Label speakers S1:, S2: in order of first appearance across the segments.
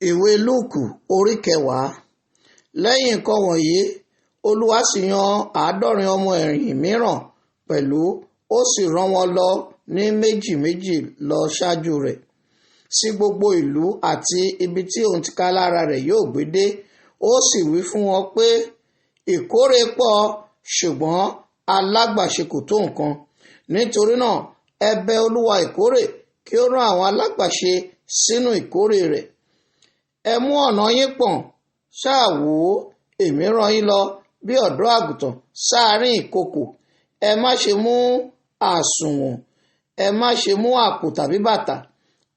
S1: Ìwé Lúùkù orí kẹwàá. Lẹ́yìn nǹkan wọ̀nyí, Olúwa sì yan 70 ọmọ ẹ̀yìn mìíràn pẹ̀lú, ó sì rán wọn lọ ní méjì méjì lọ ṣáájú rẹ̀ sí gbogbo ìlú àti ibi tí òun tìkálára rẹ̀ yóò gbé dé. Ó sì wí fún wọn pé, ìkórè pọ̀, ṣùgbọ́n alágbàṣe kò tó nǹkan. Nítorí náà, ẹ bẹ̀ Olúwa ìkórè kí ó rán àwọn alágbàṣe sínú ìkórè rẹ̀. Ẹ mú ọ̀nà yín pọ̀n, ṣáà wò ó, èmi rán yín lọ bí ọ̀dọ́ àgùntàn sáàárín ìkookò. Ẹ má ṣe mú àsùnwọ̀n, ẹ má ṣe mú àpò tàbí bàtà,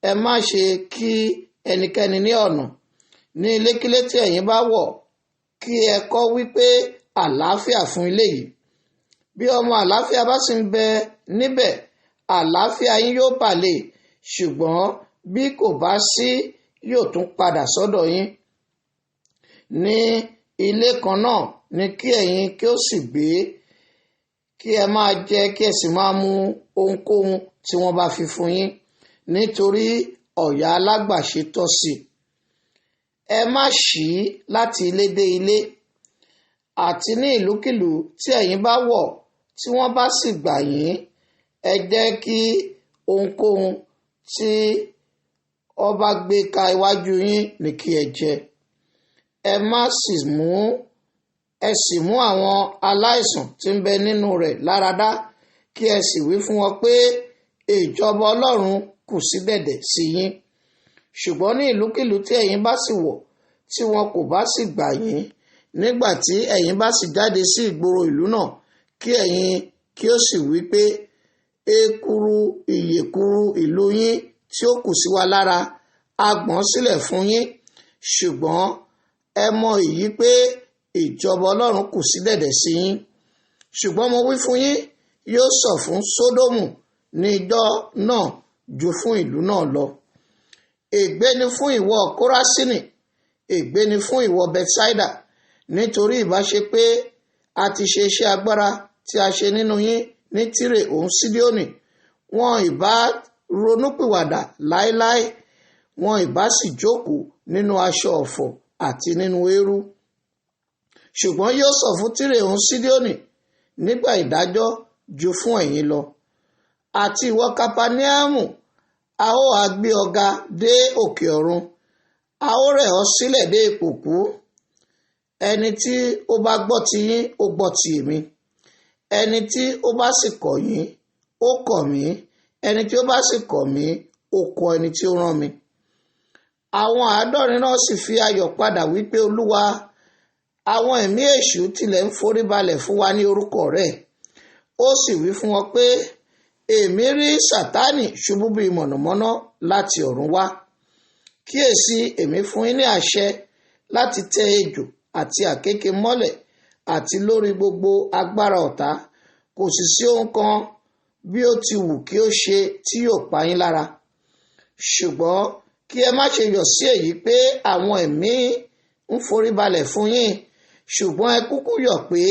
S1: ẹ má ṣe kí ẹnikẹ́ni ní ọ̀nà. Ní ilékílé tí ẹ̀yin bá wọ̀, kí ẹ kọ́ wí pé àlàáfíà fún ilé yìí. Bí ọmọ àlàáfíà bá sì ń bẹ níbẹ̀, àlàáfíà yín yóò bà lé, ṣùgbọ́n bí kò bá sí, yóò tún padà sọ́dọ̀ yín. Ní ilé kan náà ni kí ẹ̀yin kí ó sì gbé, kí ẹ máa jẹ kí ẹ sì máa mu ohunkóhun tí wọ́n bá fi fún yín, nítorí ọ̀yà alágbàṣe tọ́ sí i. Ẹ má ṣí láti ilé dé ilé, àti ní ìlúkìlú tí ẹ̀yin bá wọ̀, tí wọ́n bá sì gbà yín, ẹ jẹ́ kí ohunkóhun tí ọba gbé ka iwájú yín ní kí ẹ jẹ. Ẹ má sì mú ẹ sì mú àwọn aláìsàn tí ń bẹ nínú rẹ̀ láradá, kí ẹ sì wí fún wọn pé ìjọba Ọlọ́run kù sí dẹ̀dẹ̀ sí yín. Ṣùgbọ́n ní ìlúkìlú tí ẹ̀yin bá sì wọ̀, tí wọn kò bá sì gbà yín, nígbà tí ẹ̀yin bá sì jáde sí ìgboro ìlú náà, kí ẹ̀yin kí ó sì wí pé, ekuru ìyèkuru ìlú yín tí ó kù sí wa lára, a gbọ̀n sílẹ̀ fún yín. Ṣùgbọ́n ẹ mọ èyí pé ìjọba Ọlọ́run kù sí dẹ̀dẹ̀ sí yín. Ṣùgbọ́n mo wí fún yín, yóò sọ fún Sódómù ní ijọ́ náà ju fún ìlú náà lọ. Ègbé ni fún ìwọ Kórasínì, ègbé ni fún ìwọ Bethsaida, nítorí ìbá ṣe pé a ti ṣe iṣẹ́ agbára tí a ṣe nínú yín ní Tírè òun Sídónì, wọn ìbá ronúpìwàdà láéláé, wọn ìbá sì jókòó nínú aṣọ ọ̀fọ̀ àti nínú eérú. Ṣùgbọ́n yóò sọ fún Tírè òun Sídónì nígbà ìdájọ́ ju fún ẹ̀yin lọ. Àti ìwọ Kapaniamu, a ó ha gbé ọ ga dé òkè ọ̀run, a ó rẹ̀ ọ́ sílẹ̀ dé ipò kú. Ẹni tí ó bá gbọ́ ti yín, ó gbọ́ ti èmi. Ẹni tí ó bá sì kọ̀ yín, ó kọ̀ mí. Ẹni tí ó bá sì kọ̀ mí, ó kọ̀ ẹni tí ó rán mi. Àwọn 70 náà sì fi ayọ̀ padà wípé, Olúwa, àwọn ẹ̀mí èṣù tilẹ̀ ń foríbalẹ̀ fún wa ní orúkọ rẹ̀. Ó sì wí fún wọn pé, èmi rí Sátánì ṣubú bí mọ̀nàmọ́ná láti ọ̀run wá. Kíyèsí, èmi fún yín ní àṣẹ láti tẹ ejò àti àkéekè mọ́lẹ̀ àti lórí gbogbo agbára ọ̀tá. Kò sì sí ohun kan bí ó ti wù kí ó ṣe tí yóò pa yín lára. Ṣùgbọ́n kí ẹ má ṣe yọ̀ sí èyí pé àwọn ẹ̀mí ń foríbalẹ̀ fún yín, ṣùgbọ́n ẹ kúkú yọ̀ pé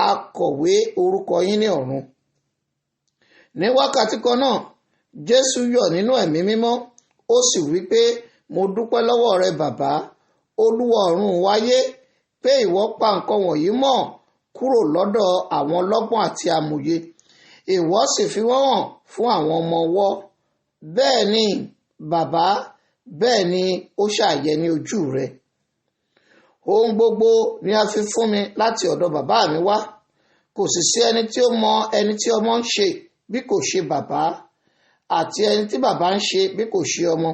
S1: a kọ̀wé orúkọ yín ní ọ̀run. Ní wákàtí kan náà, Jésù yọ̀ nínú ẹ̀mí mímọ́, ó sì wí pé, mo dúpẹ́ lọ́wọ́ rẹ bàbá, Olúwa ọ̀run wáyé, pé ìwọ pa nǹkan wọ̀nyí mọ́ kúrò lọ́dọ̀ àwọn ọlọ́gbọ́n àti amòye, ìwọ sì fi wọ́n hàn fún àwọn ọmọ ọwọ́. Bẹ́ẹ̀ ni bàbá, bẹ́ẹ̀ ni ó ṣàyẹ ní ojú rẹ. Ohun gbogbo ni a fi fún mi láti ọ̀dọ̀ bàbá mi wá. Kò sì sí ẹni tí ó mọ ẹni tí ọmọ ń ṣe bí kò ṣe bàbá, àti ẹni tí bàbá ń ṣe bí kò ṣe ọmọ,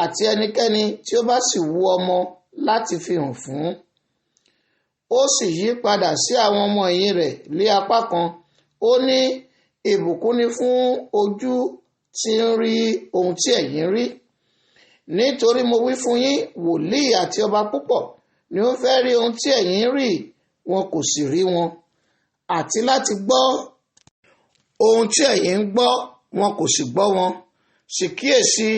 S1: àti ẹnikẹ́ni tí ó bá sì wu ọmọ láti fi hàn fún. Ó sì yí padà sí àwọn ọmọ ẹ̀yìn rẹ̀ lé apá kan. Ó ní, ìbùkún ni fún ojú tí ń rí ohun tí ẹ̀yin rí. Nítorí mo wí fún yín, wòlíì àti ọba púpọ̀ ni ó fẹ́ rí ohun tí ẹ̀yin rí, wọn kò sì rí wọn, àti láti gbọ́ ohun tí ẹ̀yin ń gbọ́, wọn kò sì gbọ́ wọn. Sì kíyèsí,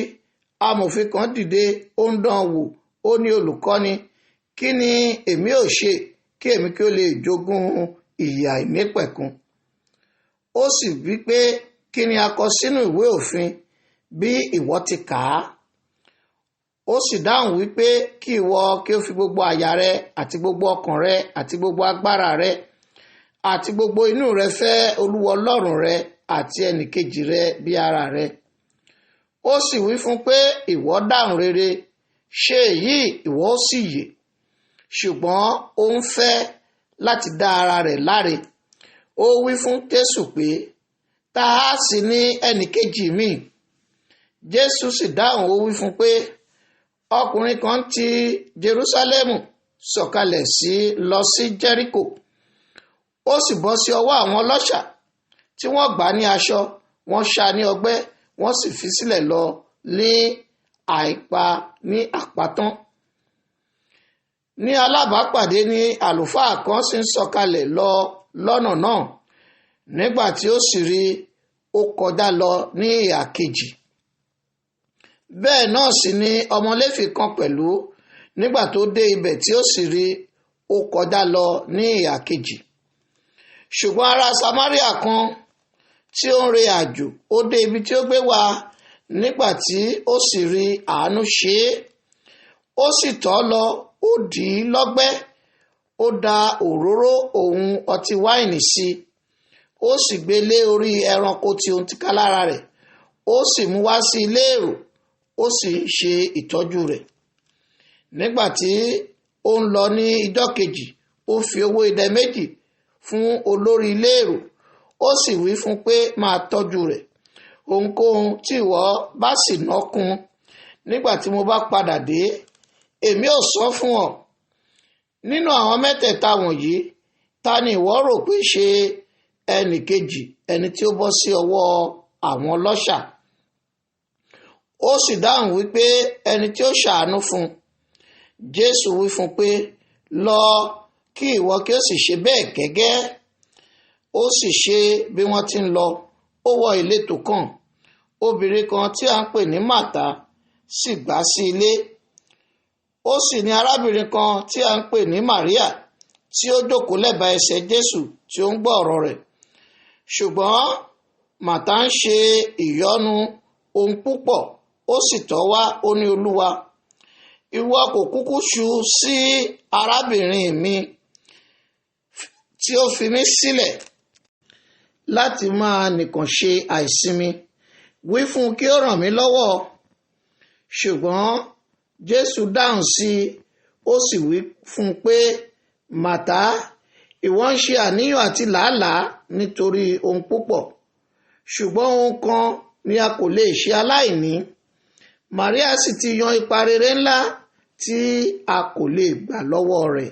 S1: amòfin kan dìde, ó ń dán wò, ó ní, olùkọ́ni, kí ni èmi ò ṣe kí èmi kí ó lè jogún ìyè àìnípẹ̀kun? Ó sì wí pé, kí ni a kọ sínú ìwé òfin bí ìwọ ti kà á? Ó sì dáhùn wípé, kí ìwọ kí ó fi gbogbo àyà rẹ àti gbogbo ọkàn rẹ àti gbogbo agbára rẹ àti gbogbo inú rẹ fẹ́ Olúwa Ọlọ́run rẹ àti ẹnìkejì rẹ bí ara rẹ. Ó sì wí fún pé, ìwọ dáhùn rere, ṣe èyí, ìwọ ó sì yè. Ṣùgbọ́n ó ń fẹ́ láti dá ara rẹ̀ láre. Ó wí fún Jésù pé, ta á sì ní ẹnìkejì mi? Jésù sì dáhùn, ó wí fún pé, ọkùnrin kan ti Jerúsálẹ́mù sọ̀kalẹ̀ sí lọ sí Jẹ́ríkò. Ó sì bọ́ sí ọwọ́ àwọn ọlọ́ṣà tí wọ́n gbà ní aṣọ, wọ́n ṣá ní ọgbẹ́, wọ́n sì fi sílẹ̀ lọ ní àìpa ní àpatán. Ní alábàápàdé ní àlùfáà kan sì ń sọ̀kalẹ̀ lọ lọ́nà náà. Nígbà tí ó sì rí, ó kọjá lọ ní ìhà kejì. Bẹ́ẹ̀ náà sì ni ọmọ Léfì kan pẹ̀lú, nígbà tó dé ibẹ̀ tí ó sì rí, ó kọjá lọ ní ìhà kejì. Ṣùgbọ́n ará Samaria kan tí ó ń re àjò, ó dé ibi tí ó gbé wà. Nígbà tí ó sì rí, àánú ṣe é. Ó sì tọ̀ lọ, ó dì í lọ́gbẹ́, ó da òróró òun ọtí wáìnì sí i, ó sì gbé lé orí ẹranko tí ohun tìkálára rẹ̀, ó sì mú wá sí ilé èrò, ó sì ń ṣe ìtọ́jú rẹ̀. Nígbà tí ó ń lọ ní ijọ́ kejì, ó fi owó idẹ méjì fún olórí ilé èrò, ó sì wí fún pé, máa tọ́jú rẹ̀. Ohunkóhun tí ìwọ bá sì ná kún, nígbà tí mo bá padà dé, èmi ò sọ fún ọ. Nínú àwọn mẹ́tẹ̀ẹ̀ta wọ̀nyí, ta ni ìwọ rò pé ṣe ẹnì kejì ẹni tí ó bọ́ sí ọwọ́ àwọn ọlọ́ṣà? Ó sì dáhùn wípé, ẹni tí ó ṣàánú fún un. Jésù wí fún pé, lọ, kí ìwọ kí ó sì ṣe bẹ́ẹ̀ gẹ́gẹ́. Ó sì ṣe bí wọ́n ti ń lọ, ó wọ ìletò kan. Obìnrin kan tí a ń pè ní Màtá sì gbà sí ilé. Ó sì ní arábìnrin kan tí a ń pè ní Màríà tí ó jókòó lẹ́bàá ẹsẹ̀ Jésù tí ó ń gbọ́ ọ̀rọ̀ rẹ̀. Ṣùgbọ́n Màtá ń ṣe ìyọnu ohun púpọ̀, ó sì tọ̀ wá, ó ní, Olúwa, ìwọ kò kúkú ṣu sí arábìnrin mi tí ó fi mí sílẹ̀ láti máa nìkan ṣe àìsinmi. Wí fún un kí ó ràn mí lọ́wọ́. Ṣùgbọ́n Jésù dáhùn sí i, ó sì wí fún un pé, Màtá, ìwọ ń ṣe àníyàn àti làálàá nítorí ohun púpọ̀, ṣùgbọ́n ohun kan ni a kò lè ṣe aláìní. Màríà sì ti yan ipa rere ńlá tí a kò lè gbà lọ́wọ́ rẹ̀.